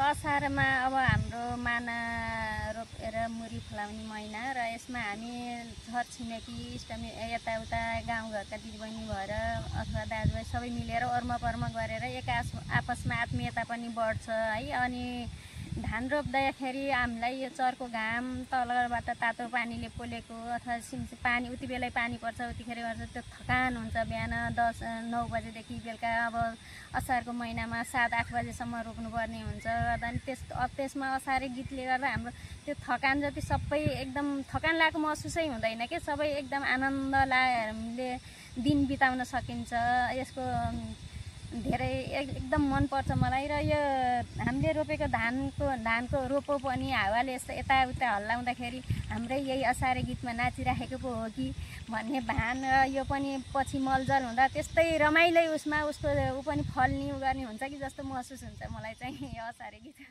असारमा अब हाम्रो माना रोपेर मुरी फलाउने महिना र यसमा हामी छरछिमेकी इष्टमी यताउता गाउँघरका दिदीबहिनी भएर अथवा दाजुभाइ सबै मिलेर अर्मपर्म गरेर आपसमा आत्मीयता पनि बढ्छ है। अनि धान रोप्दाखेरि हामीलाई यो चर्को घाम तलबाट तातो पानीले पोलेको अथवा पानी उति बेलै पानी पर्छ उतिखेर गर्छ त्यो थकान हुन्छ। बिहान 10-9 बजेदेखि बेलुका अब असारको महिनामा 7-8 बजेसम्म रोप्नुपर्ने हुन्छ। अनि त्यसमा असारे गीतले गर्दा हाम्रो त्यो थकान जति सबै एकदम थकान लागेको महसुसै हुँदैन के, सबै एकदम आनन्द हामीले दिन बिताउन सकिन्छ। यसको धेरै एकदम मनपर्छ मलाई। र यो हामीले रोपेको धानको रोपो पनि हावाले यस्तो यताउता हल्लाउँदाखेरि हाम्रै यही असारे गीतमा नाचिराखेको पो हो कि भन्ने भान, र यो पनि पछि मलजल हुँदा त्यस्तै रमाइलो उसमा उसको ऊ पनि फल्ने उ गर्ने हुन्छ कि जस्तो महसुस हुन्छ मलाई चाहिँ यो असारे गीत।